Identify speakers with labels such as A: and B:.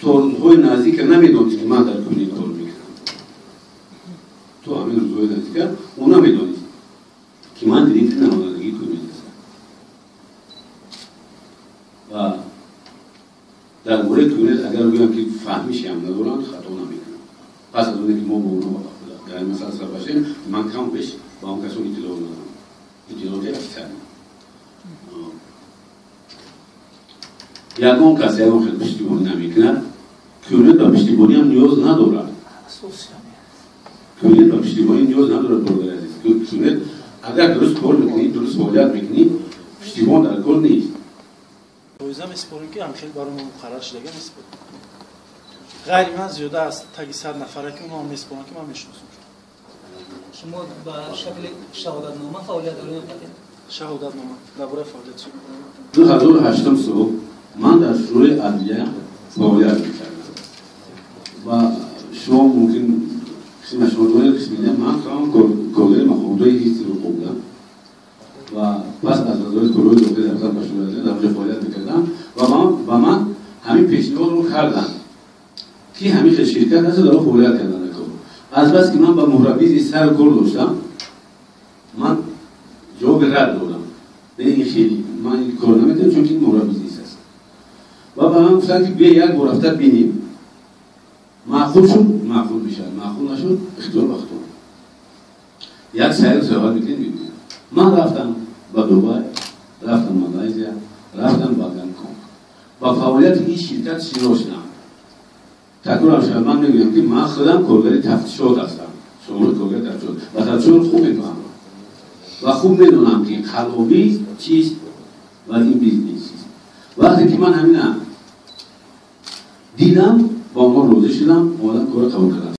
A: То рӯзҳои наздика намедонист, ки ман дар Кунет кор мекунам. То ҳамин рӯзҳои наздика ӯ намедонист, ки ман директори намояндагии Кунет ҳастам. Ва дар бораи Кунет агар гӯям, ки фаҳмишам надорам, хато намекунам. Пас аз оне ки мо бо онҳо дар ин масъала сар башем, ман кам беш ба он касон иттилоъ надорам, иттилооти официалӣ. Ягон кас ягон хел пуштибонӣ намекунад. Кунет ба пуштибониам ниёз надорад. Кунет ба пуштибонӣ ниёз надорад, бародари азиз. Кунет агар дуруст кор мекунӣ, дуруст фаъолият мекунӣ, пуштибон дар кор нест.
B: Ҷоиза месупорем, ки ҳамхел барои мо муқаррар шудага месупорем. Ғайри ман зиёда аз таги 100 нафара, ки онҳо месупорам, ки ман мешиносам.
C: Шумо ба шакли шаҳодатнома фаъолият доред?
B: Шаҳодатнома дар бораи фаъолият.
A: 2008 сол ман дар Шӯрои адлия фаъолият мекардам ва шумо мумкин қисме шумо донед, қисме не. Ман худам коргари мақомотҳои ҳифзи ҳуқуқ будам ва пас аз Вазорати корҳои дохилӣ рафтан ба Шӯрои адлия, дар онҷо фаъолият мекардам ва ба ман ҳамин пешниҳодро карданд, ки ҳамин хел ширкат ҳаст, дар он фаъолият кардан. Аз бас ки ман ба муҳрабизи сару кор доштам, ман ҷавоби рад додам: не, ин хеле ман ин кор наметавонам, чунки ин муҳрабизнес аст. Ва ба ман гуфтанд, ки бия, як бор рафта бинем, маъқул шуд, маъқул мешавад, маъқул нашуд, ихтиёр ба худтон, як сайру саёҳат мекунем, мебинем. Ман рафтам ба Дубай, рафтам Малайзия, рафтам ба Гонконг, ба фаъолияти ин ширкат шинос шудам. Такрорам шавад, ман мегӯям, ки ман худам коргари тафтишот ҳастам, шуғли коргари тафтишот, ва тафтишотро хуб мефаҳмам ва хуб медонам, ки қаллобӣ чист ва ин бизнес чист. Вақте ки ман ҳамина дидам, ба онҳо розӣ шудам, омадам, корро қабул кардам.